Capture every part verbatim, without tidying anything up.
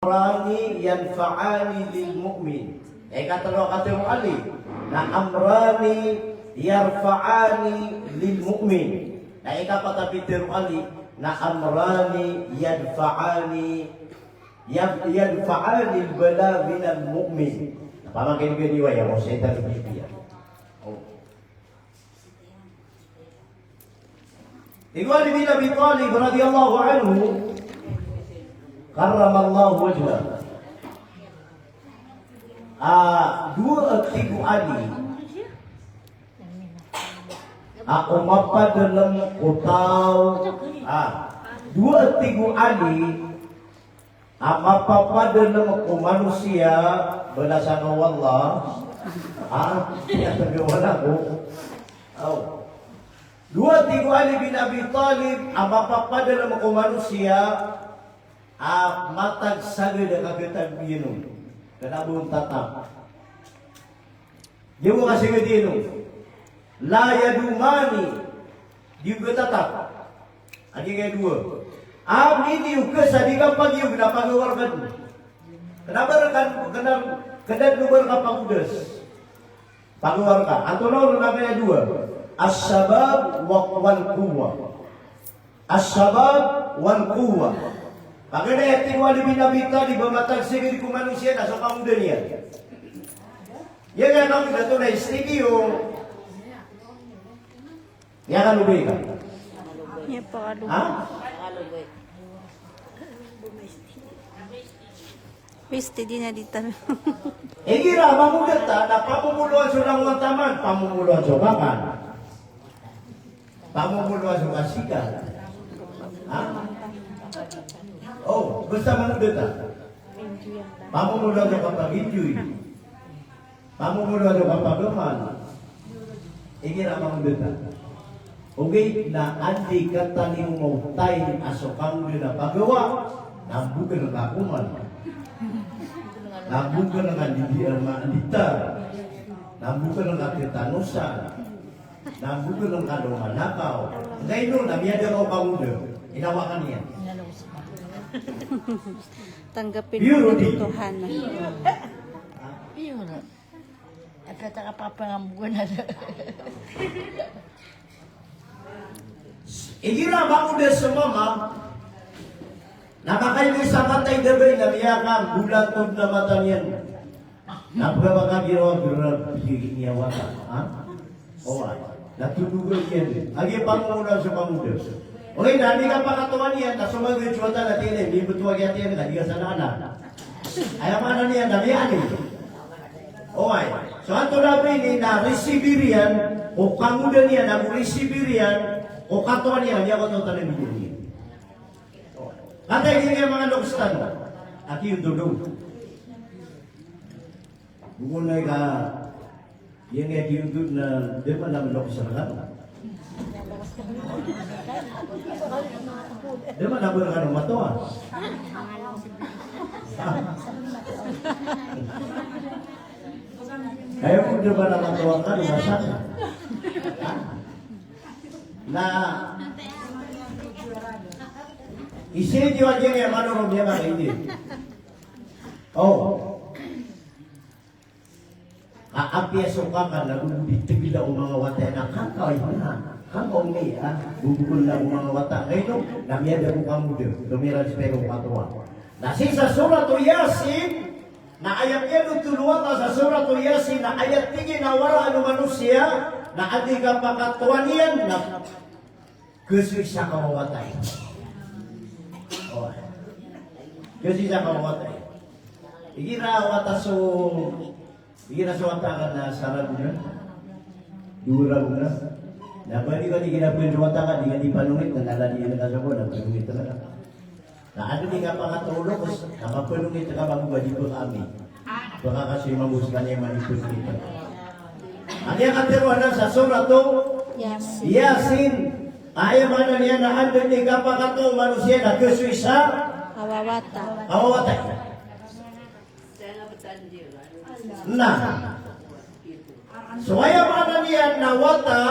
Amrani yanfa'ani lil mu'min. Na ikatlo a katharo a alif na amrani yarfa'ani lil mu'min. Na ikapat a pitharo a alif na amrani yadfa'ani, yad-, yadfa'ani al-bala minal mu'min. Na pamakinegen iyo aya, o shaytan a bibiya. O. Tig o Ali bin Abi Talib radiyallahu anhu, karramallahu wajhah. A, dowa, tig o Ali, a, o mapadalm ko taw, a, dowa, tig o Ali, a mapapadalm ko manosiya, balasan o Allah. Ha? Tiyatagawa ko. Aw. Dowa, tig o Ali bin Abi Talib, a mapapadalm ko manosiya a matag sagad a kagatag inom. Kna ba on tatap. Di bo kasagad inom. La yadumani. Di bo tatap. Adi kaya dowa. Amin iyo kesa di kapagiyog na pagawar ka dn. Kna ba rka, kna, kna dn o ba rka pagodas. Pagawar ka. Antonaa on a kaya dowa? As-shabab wa, wal quwwah. As-shabab wal quwwah. Paganay a tig o Ali bin Abi Talib a matag sagad ko manosiya na so kangoda niyan. Aya kangoda oto na S T D o. Aya kangoda. Aya pa kalo. Ha? Piste di na di tabi. Igira mangoda ta na pamomoloan so langowan taman, pamomoloan so kakan. Pamomoloan so kasikat. Ha? O, basta mangoda ta. Pamomoloan so kapag-enjoy. Pamomoloan so kapagamal. Igira mangoda ta. Ogaid na anda i katalingoma o time a so kangoda na pagawa, na bokn ka komal. Na bokn ka didi, a, ma-, dita. Na bokn ka katanosan. Na bokn ka domanakaw. Ngaino na miyada ka o kangoda. Inawa ka niyan. Tanggapin mo ang katotohanan. Pure. Aya kata ka papangambugan na. Igira mangoda so mama, na makailay sa mata i dabay na miyakagolatod na mata niyan. Na pagabaka giraw a grabe ini a wata. Ha? Oway. Na todogan iyan. Agi pamomoloan so kangoda. Oway, na anda i kapakatowan iyan, na so maga so wata na tig iyan, mibtowa giya tig iyan, na di ka sana ana. Aya maana niyan na miyaani. Oway. So antonaa ba ini na risibir iyan ko kangoda niyan, ago risibir iyan ko katowan iyan, aya koto tano a bibir iyan. Kataya giya manga loks tano a kiyododo. Bokon na ika, iyan a kiyododo na da man a loks rkano. Da man a ba rkano matowa. Aya bo da man a matowa rkano, masa. Na isa iyo a giya manorom iyan a kaidi. O. Ka apiya so kakan na go di tgla o manga wata iyan a kangkaw iyan a. Kangkaw iyan a. Bobokn na o manga wata. Ngaino na miyada ko kangoda. Domiran sipero katowa. Na sii sa Suratu Yasin, na aya piyanothol o Allah sa Suratu Yasin, na aya tig iyan a waraan o manosiya, na anda i kapakatowan iyan, na Kasoy sa kawawata. O. Kasoy sa kawawata. Igira wata so, igira so wata ka na saragon na. Doragon na. Na ba di ka di kina pwede wata ka, di ka di panongit, na nala di ka so ko, na panongit na. Na anda di kapakatowa o loks, na mapanongit ka mambo ba di pkami. Pkakasoy mambo skaniyan manipos kita. Aya katharo anan sa Suratu Yasin. Yasin. Aya maana niyan na anda di kapakatowa o manosiya na kasoy sa kawawata. Kawawata. Na. So aya maana niyan na wata,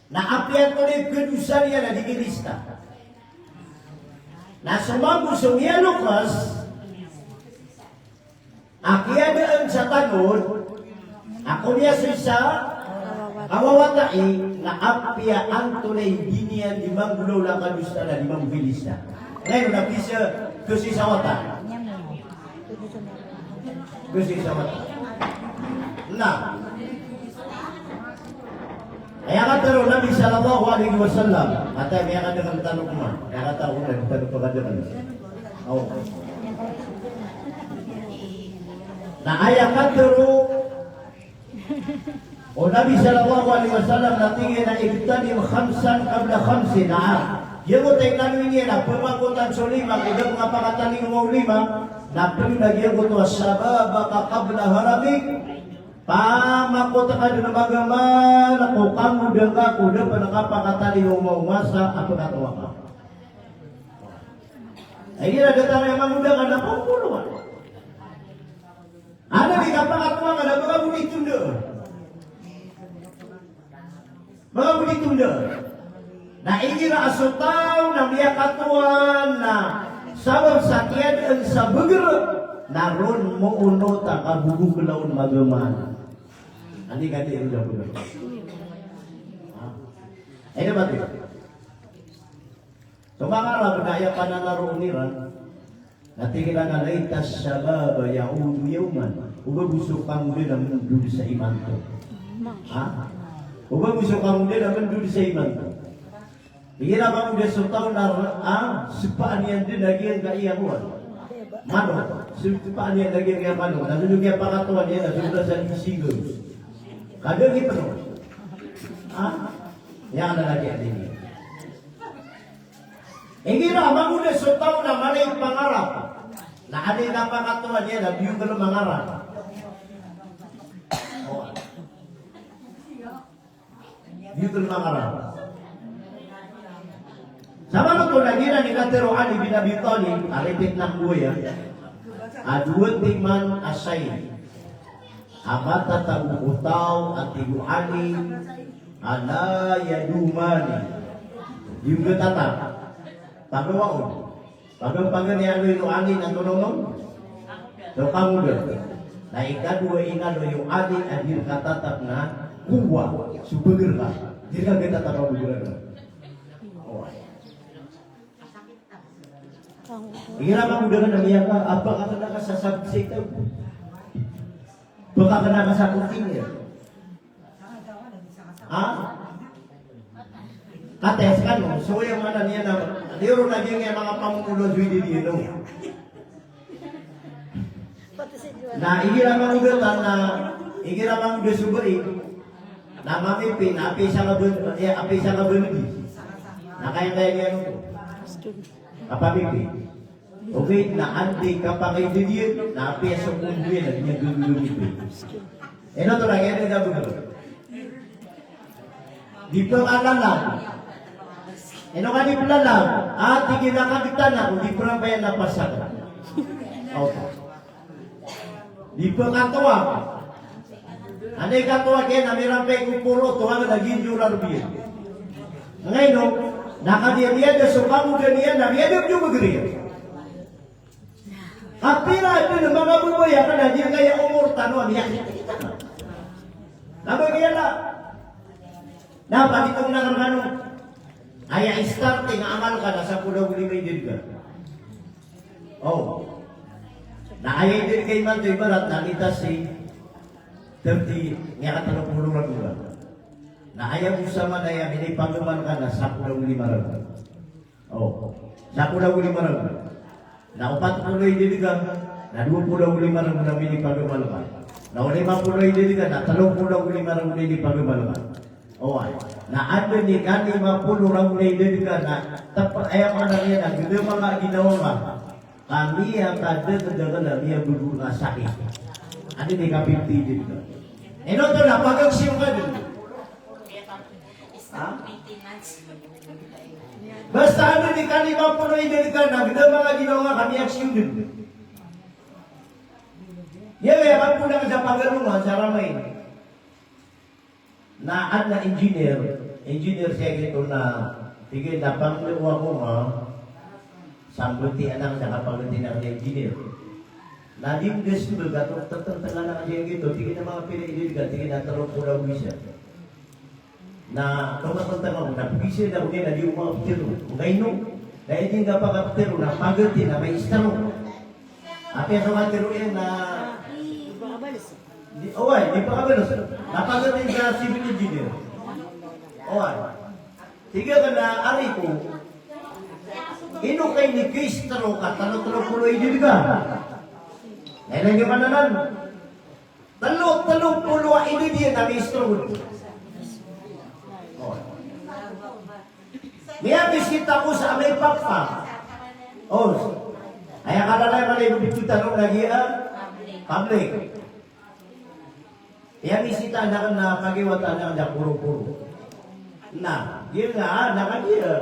na apiya antonaa i kadosa niyan na di nilista. Na so mambo so miyaloks, A kiyadaan sa tanod a komiyasoy sa kawawatai na apiya antonaa i di niyan di manggolawla ka dosa na di manggolista. Ngayon, na bisa, kasi sa wata. Kasi sa wata. Na. Aya katharo o Nabi sallallahu alaihi wasallam, ata miyakadakl tano kman, aya katharo o Nabi tano pkadakl. Aw. Na aya katharo o Nabi sallallahu alaihi wasallam na tig iyan a, "Igtanim khamsan qabla khamsin." Na, giyangkoto a inaloy niyan a pamakotan so lima ko da pn kapakatalingoma o lima, na pd a giyangkoto a, "Shababaka qabla haramik." Pamakota ka dn a magaman ko kangoda ngka ko da pn kapakatalingoma o masa a pkatowa ka. Ay, igira datar a mangoda ka na pangolowan. Anda di kapakatowa ka na manga bo di tonda. Manga bo di tonda. Na igira a so taw na miyakatowa na sabap sa kiyadaan sa bgr, na ron moonot a kabogokla on magaman. Anda i kati ron da bgr. Ha? Ay, na ba ito? So manga Arab na aya pananaroon iran, na tig iran a, "Laita shababa yaudu yawman." Oba bo so kangoda na mndod sa imanto. Ha? Oba bo so kangoda na mndod sa imanto. Igira mangoda so taw na, ah, spaan iyan dn a giyangkaya kowan. Manok. Spaan iyan a giyangkaya manok. Na so dn kiyapakatowa niyan na so dn sa sigaw. Kada gipno. Ha? Iyan na lagi a dn. Igira mangoda so taw na mala i pangarap. Na anda i kapakatowa niyan na biyokl mangarap. Biyokl mangarap. Sabap oto na giyanan i katharo o Ali bin Abi Talib, a repeat na ko aya. A dowa timan a shayi a matatago ko taw a tig o Ali a la yadumani. Di ngka tatap. Pagawa on. Pagn, pagn iyan o Ali na tonongon. So kangoda. Na ikadowa inaloy o Ali a di rka tatap na kowa so bgr ka. Di rka tatap a bgr ka. Oway. Igira mangoda ka na miyaka, a pkakna ka sa sabsay taw. Pkakna ka sa kontiner. Ha? Kates kano, so aya maana niyan na, di ron lagid iyan manga pamomolo a so idad iyan, no? Na igira mangoda tano, igira mangoda so bai, na mamipi, na apiya sangkaban, eh, apiya sangkaban di. Na kaya-kaya niyan oto. Kapamipi. Ogaid na anda i kapakaidad iyan, na apiya so kombo iyan na di niyan gagawii. Ino oto lagid iyan da bgr. Di pkalalag. Ino ka di pkalalag? A tig iyan a kagtana ko di prambayan a pasak. Oto. Di pkatowa. Anda i katowa iyan na mirampay ko polo, towa na ginjo rarbiyan. Ngeno, na kagiya miyada so kangoda niyan na miyada so bgr iyan. Kapira dn a manga babay a kna di ngka aya omor tano a miyakit-kit tano. Na ba giya na. Na pagitong na rkano. Aya starting a amal ka na sapolo ago lima i idad ka. O. Na aya idad ka imanto ibarat na lita si thirty, miyakatlo polo ragon ka. Na aya bo saman aya minipagamal ka na sapolo ago lima ragon. O, sapolo ago lima ragon. Na opat polo i idad ka, na dowa polo ago lima ragon a minipagamal ka. Na o lima polo i idad ka, na tlo polo ago lima ragon a minipagamal ka. Oway. Na anda i kalima polo ragon a idad ka, na tep-, aya maana niyan na gdam angka ginawa ngka. Ka miyakadakdakl a miyabagor a sakit. Anda i ka fifty i idad ka. Ino oto na pagagsiyong ka dn. Ha? Basta anda i kalima polo i idad ka na gdam angka ginawa ngka ka miyaksiyong dn. Aya, aya kapolong sa pagalongan sa ramay. Na adn a engineer, engineer siya giyoto na, tig iyan a pangni o ako nga, sambati anan sa kapangni anan a engineer. Na di mbeges mbeges a tig iyan a manga pira i dii ka, tig iyan a telo polo ago isa. Na kamatantang ako na pagizaan ako niyan na di ako makaptero. Angkaino? Na aya dii ngka pakaptero na pagati na may stroke. Apiya so katero iyan na di, oway, di pakabalos. Na pagati sa civil engineer. Oway. Tig iyan a ari ko, ino ka ini ki-stroke ka telo, telo polo i dii ka? Na ilay niyo man anan. Telo, telo polo a idad iyan na mi-stroke. O. Miyabisita ako sa amay papa. O. Aya kalalayon ka na ibo bitutan o lagi a public. Aya misita anan na pagiwata anan da poro-poro. Na, giya nga, na kagiya.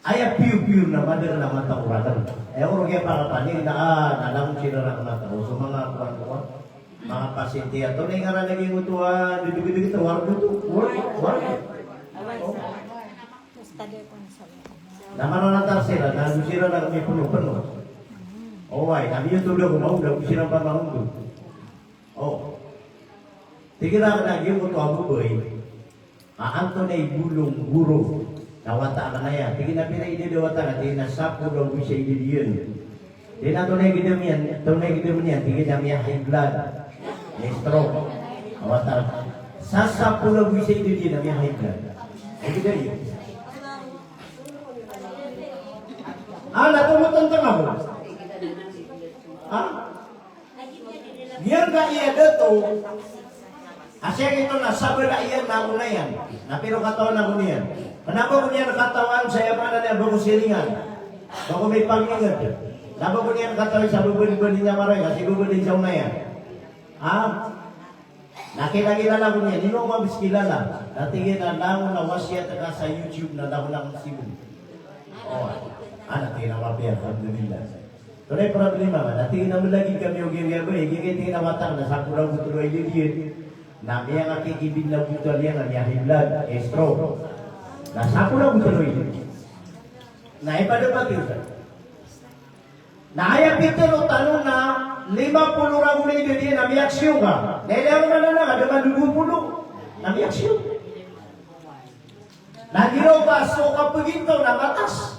Aya piyo-piyo na madar na mata ko raken. Aya oro giya pakapani na, ah, na lang sira na mata ko. So, manga kuwan-kuwan. Manga pasyente ato, na ingaran lagi mo to, ah, dugdug to, wargo to. Wargo, wargo. Na maranatar sira, na sira na kami peno-peno. Oway, kami ito da ko mauna, ko sira pamangko. O. Tig iran a giyoto a babay a antonaa i bolong, goro, na wata aken aya. Tig iyan a pira i idad o wata aken, tig iyan a sapolo ago isa i idad iyan. Tig iyan a antonaa i gidam iyan, antonaa i gidam iyan, tig iyan a miya-high blood, miya-stroke a wata aken. Sa sapolo ago isa i idad iyan a miya-high blood. Aya gidam iyan. A, na kamatantang ako. Ha? Giyangkaya dato a siyakito na sabala iyan na ona iyan. Na piro katawan ako niyan. Kena ba ko niyan katawan sa aya maana niyan ba ko siringan, ba ko mipangingat. Na ba ko niyan katawan sa babali-bali niyan maray, kasi babali sa ona iyan. Ha? Na kilakilala ko niyan, ino ko mabis kilala. Na tig iyan a langon a wasiyat ka sa YouTube na langon a sibo. O, a, na tig iyan a mapiya, alhamdulillah. Antonaa i problema ka? Na tig iyan a malagid kami o giya, giya, giya, tig iyan a wata aken na sapolo ago telo i idad iyan. Na miyakakikibin na botal iyan na miya-high blood, stroke. Na sapolo ago telo i idad iyan. Na ipadapat iyo sa. Na aya pitero tano na lima polo ragon i idad iyan na miyaksiyo ka. Na ilay ron anan a da man dowa polo na miyaksiyo. Na giraw ka so kapagintaw na matas.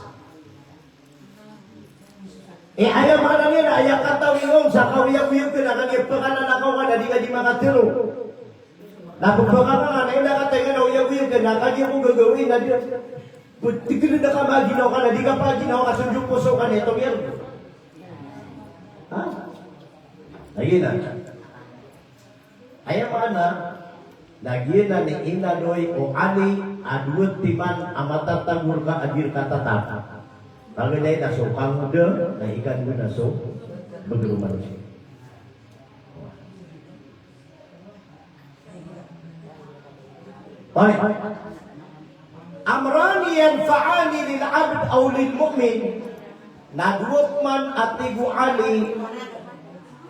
E, aya maana niyan na aya katawi ngka on sa kaoyagoyag ka na kagiya pekanan a kawan a di ka di makatero. Na pepekana na ina katawi ngka na oyagoyag ka na kagiya ko gagawii na di. Tig iyan a da ka maginawa ka na di ka paginawa ka so di poso ka na ito iyan. Ha? Lagid anan. Aya maana, lagid anan i inaloy o Ali a dowa timan a matatago rka a di rka tatap. Paganay na so kangoda, na ikangoda na so beger o manosiya. Ay. Amrani yanfa'ani lil abd aw lil mu'min. Na dowa pman a tig o Ali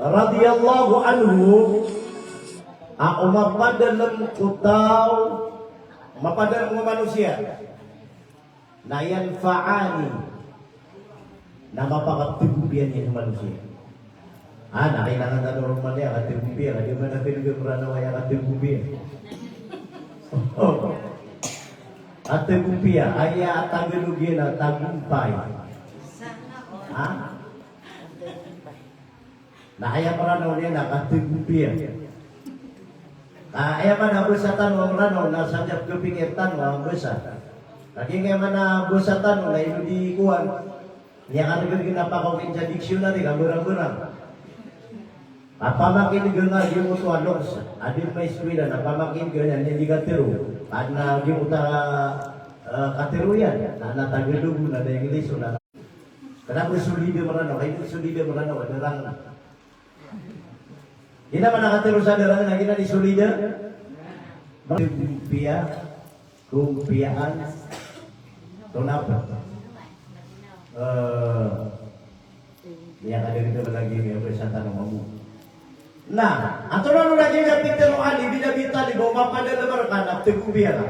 radiyallahu anhu a o mapadalem ko taw, mapadalem ko manosiya. Na yanfa'ani. Na mapakategopiya niyan so manosiya. A, na kailangan tano ron man iyan a kategopiya, ka di man a kailangan Meranaw aya kategopiya. Kategopiya, aya a Tagalog iyan a tagompay. Ha? Na aya Meranaw niyan na kategopiya. Ka aya man a basa tano a Meranaw na sadn a kapikir tano a basa. Lagid aya man a basa tano na ino di kowan. Niyan ka regen na pakaokin sa dictionary ka berang-berang. A pamakineg nga giyoto a loks a di maiskwila na pamakineg nga niyan di katero. Adn a giyoto a, eh, katero iyan. Na, na Tagalog, na, na English, na Kena bo solid a Meranaw, kena bo solid a Meranaw, darang. Ina mana katero sa darang, na ina di solid a. Piya, kumpiyaan, tonap. Eh, iya ka dagdag lagi, iya, basa tano mambo. Na, antonaa lagid a pitero o Ali bin Abi Talib o mapadalem rka na tegopiya ka.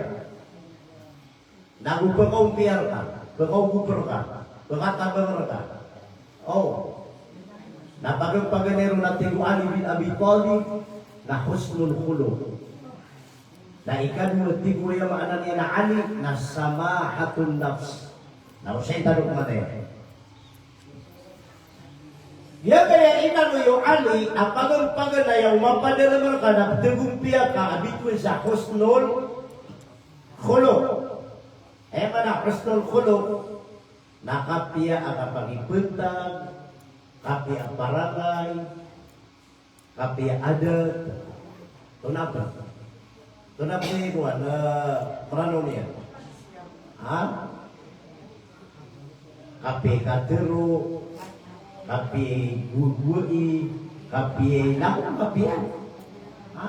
Na go pekaompiya rka, pekaogop rka, pekatabang rka. O. Na pagpaganay ron na tig o Ali bin Abi Talib na husnul khuluq. Na ikadowa tig o aya maana niyan a Ali na samahatun nafs. Na osayin tano ko maana iyan. Giyangkaya inaloy o Ali a pagpaganay a o mapadalm rka na ptagompiya ka a bitowan sa husnul khuluq. Aya maana a husnul khuluq na kapiya a kapakipntag, kapiya a parangay, kapiya a adat. Tonaa pn? Tonaa pn i kowan, eh, Mranaw niyan? Ha? Kapiya i katharo, kapiya i gogowai, kapiya i, na kapiya. Ha?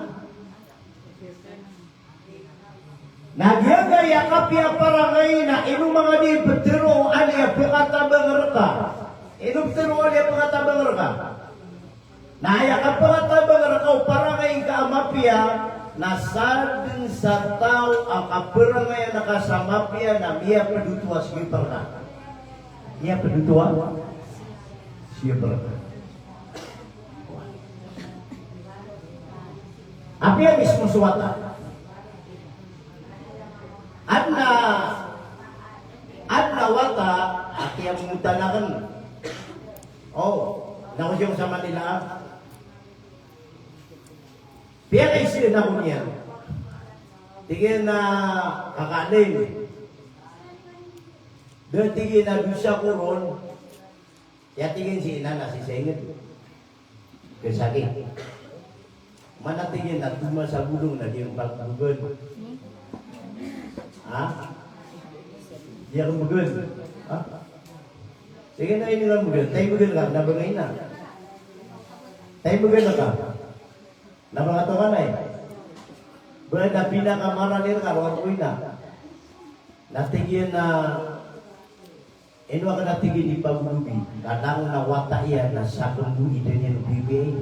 Na giyangkaya kapiya a parangay na ino manga di ptharo o Ali a pkatabang rka. Ino ptharo o Ali a pkatabang rka. Na aya kapkatabang rka o parangay ka a mapiya, na sadn sa taw a kaparangayan ka sa mapiya na miyapd oto a sgip rka. Miyapd oto a sgip rka. Apiya mismo so wata. Adn a, adn a wata a kiyamomotan akn. O, na ko siyong sa Manila. Piyakaisaan ako niyan. Tig iyan a, Kaka Alim, da, tig iyan a, dosa ko ron. Aya tig iyan si ina na sii sa ingd. Kasakit. Mana tig iyan na toma sa bolong na di ron pagbogan. Ha? Di ron bogan. Ha? Tig iyan a ino ron bogan. Tay bogan ka, na ba nga ina? Tay bogan ka. Na ba nga tokanay? Ba na pinakamarali rka rowar ko ina. Na tig iyan a ino akn a tig iyan i pagolobi, ka langon a wata iyan na sakn bo i da niyan o bibiyai.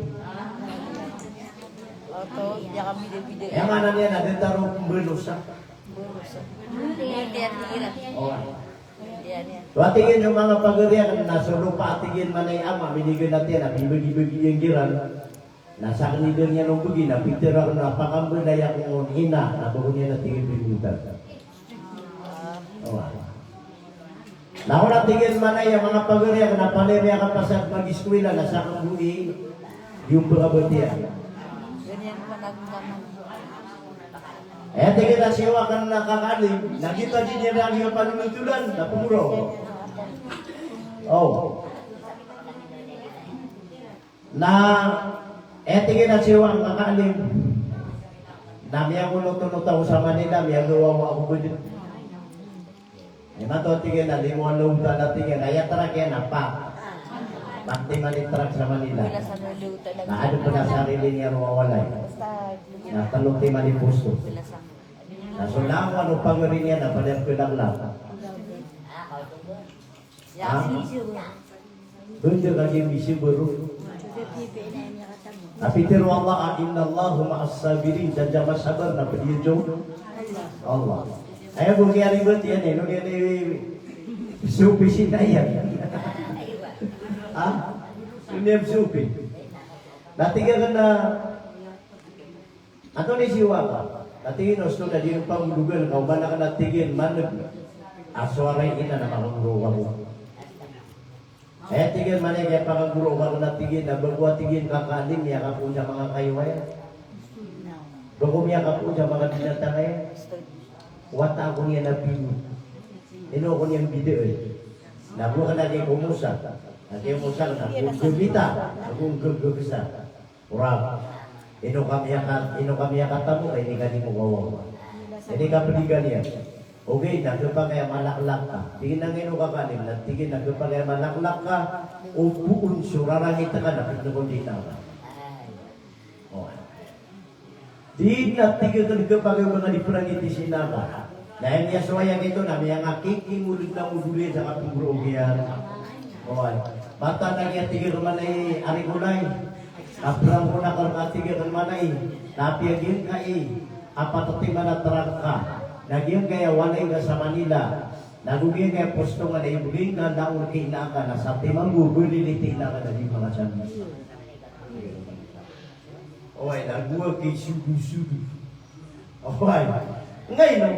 Oto, di ka bida-bida. Aya maana niyan na datar o mbalosa. Mbalosa. Hindi yan, hindi yan. O. Hindi yan, yan. So a tig iyan o manga pagari akn na so lopa a tig iyan manay ama, minigan a tiyan a bibagi-bagi iyan kiran. Na sakn i da niyan o bagi na pitharo akn a pakambalay ako on ina, na ba ko niyan a tig iyan binonotan. Owa. Na ora tig iyan manay a manga pagari akn na palaya miyakapasad mag-eskwela na sakn bo i, di on pkabatiya. Aya tig iyan a siyowa akn na Kaka Alim, na giyoto a di niyan rani a panonotolan, na pmoro. O. Na, eh, tig iyan a siyowa akn, Kaka Alim. Na miyangonotonot ako sa Manila, miyagawawa ako bdn. Imanto tig iyan a limo a lawtan a tig iyan, aya trak iyan a pat. Pat timan i trak sa Manila. Na adn pn a sarili niyan roo a walay. Na tlo timan i posto. Na so langowan o pagari niyan na pd a pkalaklak. Ha? Banda ka giya misibo ron. A pitharo o Allah a, "Innallaha ma'as sabirin." Sa diyama sabar na pd iyan so Allah. Aya bo kiyaribat iyan, ino niyan i sopi si ina iyan. Ha? Ino niyan sopi. Na tig akn a Antonaa i siyowa ka? Na tig iyan a osto na di ron pagologan ka, oman akn a tig iyan maneg a so aray ina na makagoro ako. Aya tig iyan manay a kiyapakagoro ako na tig iyan na ba ko a tig iyan Kaka Alim miyakapoon sa manga kayo aya. Ba ko miyakapoon sa manga binatang aya. Wata ako niyan a bino. Ino ako niyan bidaan. Na bo akn a di ko mosa. Na di ko mosa na bo gagita. Na bo gagagsa. Ora, ino ka miyaka-, ino ka miyakatamo ka ini ka di mo kawawa. Ini ka pd iyan. Ogaid na khapakay a malaklak ka. Tig iyan a ino ka kanin, na tig iyan a khapakay a malaklak ka, o poon so rarangit ka na pd ko di na ka. O. Di na tig iyan a khapakay a manga di prangiti si ina ka. Na aya miyasowa iyan giyoto na miyangakikimolod na modol iyan sa kapngoroog iyan. Oway. Mataan a giya tig iyan a manay a Rikolay. Kaprang ko na ka tig iyan a manay. Na apiya giyangkai a pat timan a trak ka. Na giyangkai a walay ka sa Manila. Na go giyangkaya posto nga na ibgay ngka na orki ina ka na sa timan bo, beli liti ina ka na di manga sabi. Oway, na go a kisugo-sugo. Oway. Ngkaino,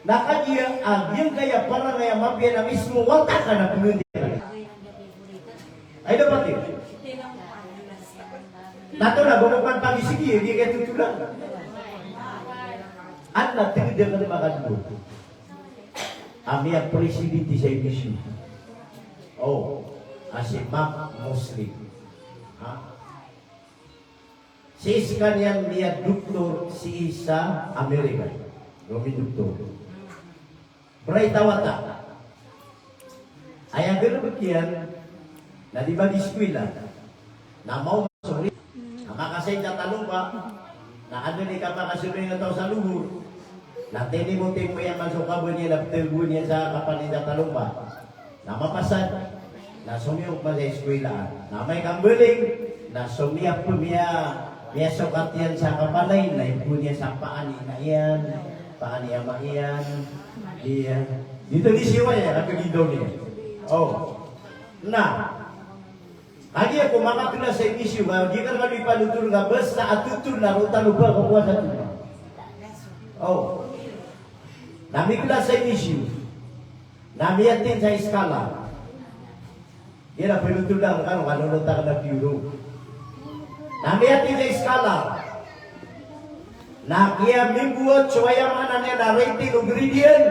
na kagiya a giyangkaya parangay a mapiya na mismo wata ka na pngandi. Ay, dapat iyo. Tato na, bako kan pagi sigi, di kaya tutulan. An na tingda ka na makadlo. A miyapresidente sa M S U. O, a si Mac Muslim. Ha? Sii skaniyan miyadoktor sii sa Amerika. Romindoktor. Bright a wata. Aya galebek iyan na di magiskola. Na maoma so ri-, na makasain sa talompa. Na anda i kapakasoling a taw sa lobor. Na tinimotimo iyan man so kabaan iyan na pthagoan iyan sa kapal iyan sa talompa. Na mapasad, na somiyong man sa iskola. Na amay ka mbaling, na somiyap, miya, miyasokat iyan sa kapal iyan, na ipoon iyan sa paan i ina iyan, paan i ama iyan. Iya. Dito di siwa iyan, na kagidaw niyan. O. Na. Kagiya ko makaklas sa M S U, ka di ka kami panotol nga basta a totol na roo tano ba ko kuwasa tano. O. Na miklas sa M S U. Na miyatin sa iskala. Iyan a pinotolan ka, kano, kano, no, ta ka na biro. Na miyatin sa iskala. Na kiya mimboat so aya maana niyan na written o grade iyan,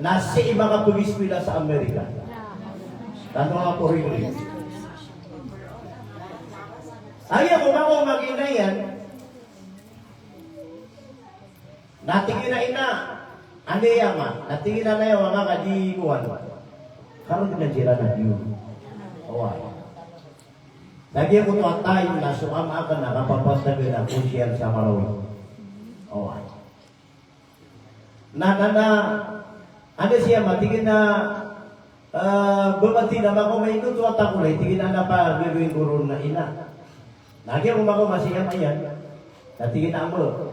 na sii makapagiskola sa Amerika. Tanto a pori-pori. Aya ko mako magina iyan. Na tig iyan a ina, anda i ama? Na tig iyan a aya, ama ka di kowan. Karon na jira na diyo. Oway. Lagid ako to a time na so ama akn na kapapasad na ko siyan sa Marawi. Oway. Na, na, na, anda si ama? Tig iyan a, eh, bebati na mako maino to a takolay. Tig iyan a na pa gagawin ko ron na ina. Na giya ko mako masi ama iyan. Na tig iyan a ama.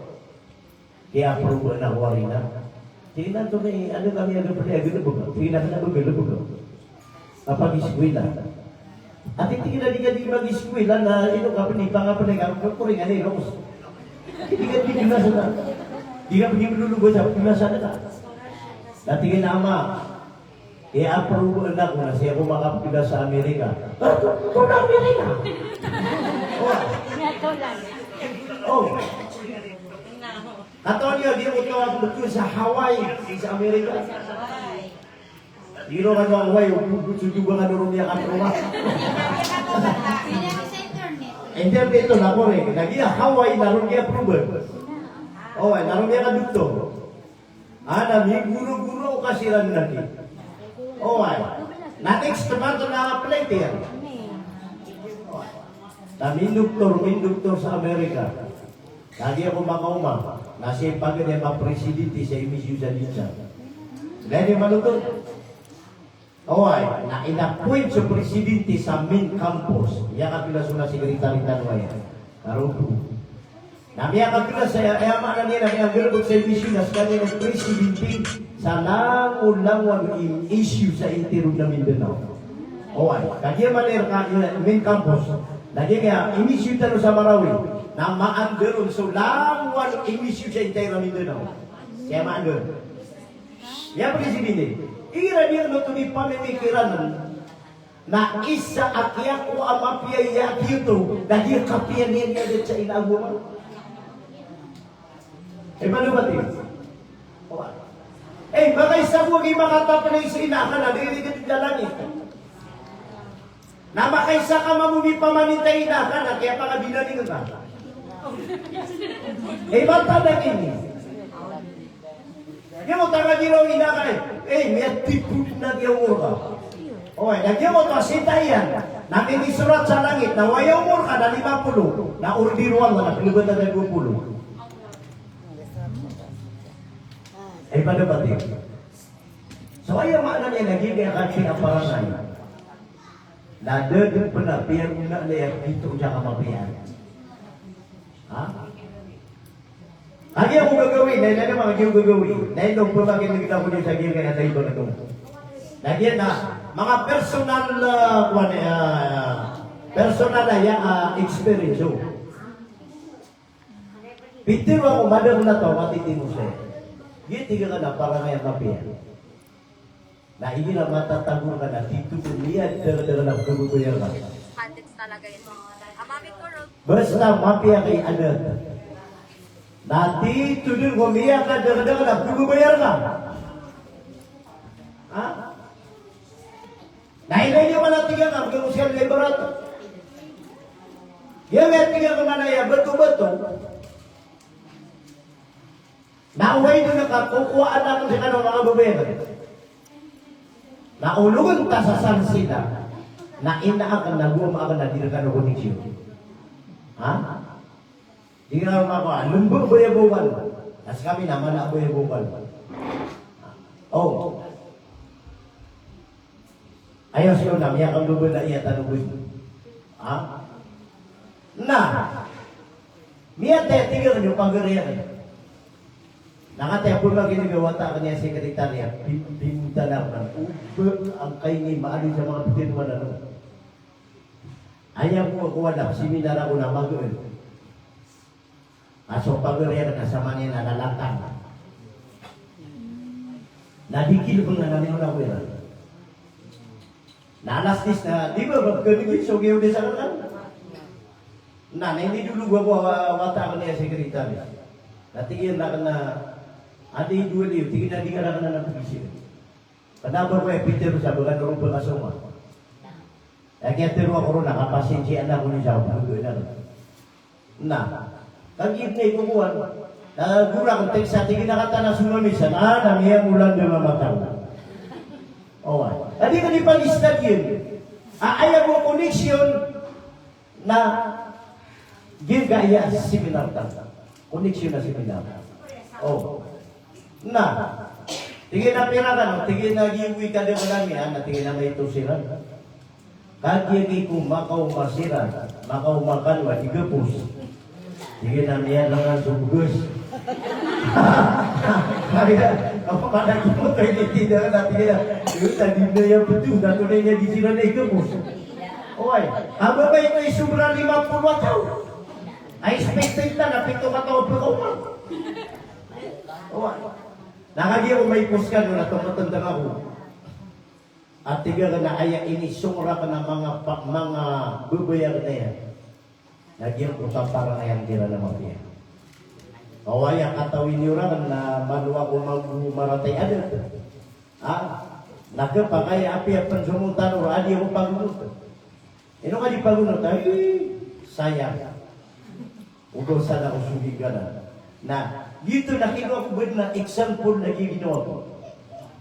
Kaya approve na ko ari na. Tig iyan a to ni, ano kami, ano pala, ano ba? Tig iyan a, ano ba, ano ba? Kapag-eskwela. Ati tig iyan a di ka di mag-eskwela na ino ka pini, pangapelay ka, kakoring, ano, ino. Di ka di gimnasyo na. Di ka pini melulugo sa gimnasyo na. Na tig iyan a ama, i-approve na ko na sii ako makapagda sa Amerika. Ah, to, to na Amerika. Oh. Oh. Katawan iyo, di ako to ang doktor sa Hawaii, sa Amerika. Di ro kano Hawaii, o, o, o, o, ba kano ron iya katrowa. Internet to, na korek. Lagid a Hawaii na ron iya approve. Oh, na ron iya kadoktor. Ana, miguro-guro ka siran lagi. Oway. Na next month na apply iyan. Oway. Na mindoktor, mindoktor sa Amerika. Lagid ako makaoma. Na sii pagari a presidente sa M S U sa Linsan. Lagid manoktor. Oway, na in-appoint so presidente sa main campus. Miyakaklas so na secretary tano aya. Karopo. Na miyakaklas aya, aya maana niyan na miyagalebek sa M S U na skaniyan i presidente sa langolangon i M S U sa intiro na Mindanao. Oway, kagiya man rka i main campus. Na giya M S U tano sa Marawi. Na ma-under on so langowan i M S U sa intiro na Mindanao. Siya ma-under. Iya presidente, igira di ano to di pamimikiran na isa a kiyakowa a mapiya i aya kiyoto, na di kapiya niyan iyan sa ina ago ama. Eh, paano ba, ti? Eh, makaisa bo a di makatapanay sa ina ka na, di, di, di, di, langit. Na makaisa ka mambo mipamanintay i ina ka na kiyapakabinaling ka. Eh, iba ta da kini. Giyoto a giraw i ina ka, eh, miyatipod na giya omor ka. Oway, na giyoto a sita iyan na minisorat sa langit na aya omor ka na lima polo, na order o Allah na pelebat a dowa polo. Eh, paano ba, ti? So, aya maana niyan na giya kati a parangay. Na da dn pn a piyangonaan iyan a pito sa kamapiya. Ha? Kagiya ko gagawii, na ino man a giya ko gagawii. Na ino pn a giya ko gagawii sa giya kaya tayo ba na to? Kagiya na manga personal, ah, kuwan, ah, personal a, ah, experience. So, pitharo ako madakl a taw, matitimo saya. Giya tig akn a parangay a mapiya. Na igira matatago rka na tito ko miyadakdakl a pkhababayar ka. Handets talaga yun. Amami ko, Rob. Basta mapiya ka i adat. Na tito dn ko miyakadakdakl a pkhababayar ka. Ha? Na ilay niyo man a tig akn a pkhababayar ka. Iya nga tig akn man a aya bto-bto. Na oway dn a kakokowaan akn rkano manga babay akn. Na ologn ta sa sansida, na ina akn na gowama akn na di rkano connection. Ha? Di rkano mako a lmbk ba aya bokal. Na skami na mana ba aya bokal. O. Aya so na miyakambabala iya tano bo. Ha? Na miyatay a tig akn o pagari akn. Na kataya pn a ginagawa ta akn iya sekretarya, pin-, pinunta na akn. Oba, angkai ini maadi sa manga ptharoon ano. Aya ko, ko wala seminar ako na magaan. A so pagari akn na samaniyan na lalantang. Na di kilbng a na miyaona ko iran. Na alas diyes na, di ba, ba, kami ko so giya o di sa kan. Na, na inidolog ako a, a wata akn iya sekretary. Na tig iyan akn a, adi dowa liyo, tig iyan a di ka rakn a pagisi. Kna ba ko aya pitharo sa bgan o roo pkasoma. Aya kiyatharo ako ron na kapasinsiya na ako ni sa pagari akn. Na, kagiya tig iyan ko kowan. Na gora akn tig sa tig iyan a katana so mamisan. A, na miyamolan dn a mata ko. Oway. Adi ka di pag-study iyan. A, aya bo connection na giya aya seminar ta. Connection a seminar. O. Na, tig iyan a pira kano, tig iyan a giyoto i kadaklan iyan, na tig iyan a maito siran. Kagiya giyoto makaoma siran, makaoma kano a di gapos. Tig iyan a miyalangan so bgas. Kagiya, apa mana giyoto i di tida na tig iyan a, iyo, tadi na iya betul, na tunay niya di siran a di gapos. Oway, a babay ko i sobra lima polo a taw. A expected na na pito ka taw a pkaoma. Oway. Na kagiya ko maipos kano na tomatendang ako. A tig akn a aya inisong rakn a manga pa-, manga babay akn aya. Na giyangkoto a parangay a kiran a mapiya. Oway, a katawi niyo rakn na manowa ko mambo maratay adat. A, na khapakay a apiya pn so mota roo a di ako pagonot. Ino ka di pagonot, ay, sayang. Oba sana ko so gii ka na. Na, giyoto na kinowa ko badn a example na gii ginawa ko.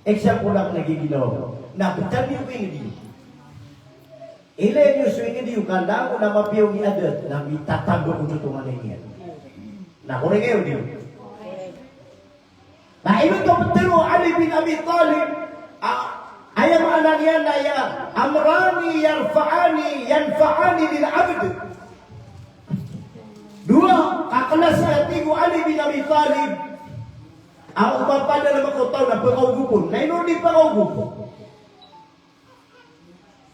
Example akn na gii ginawa ko. Na, btad iyo ko ingd iyo. Ilay niyo so ingd iyo, ka langon a mapiya o miyadat, na mitatago ko so tonganay niyan. Na, korek iyo di. Na ino oto pitharo o Ali bin Abi Talib, a, aya maana niyan na aya, "Amrani yarfa'ani, yanfa'ani lil abd." Dowa a klasi a tig o Ali bin Abi Talib, a o mapadalm ko taw na pkaogop on. Na ino di pkaogop on?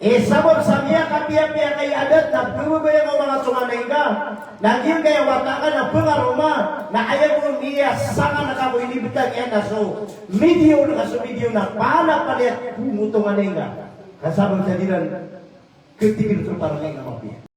Eh, sabap sa miyakapiyapiya ka i adat na pmbabaya ko manga tonganay ngka, na giyangkaya wata ka na pngaroma, na aya bo miyasangan ka ko inibtad iyan na so medium, na so medium na palapalaya ko tonganay ngka. Ka sabap sa di ran khatigr so parangay a mapiya.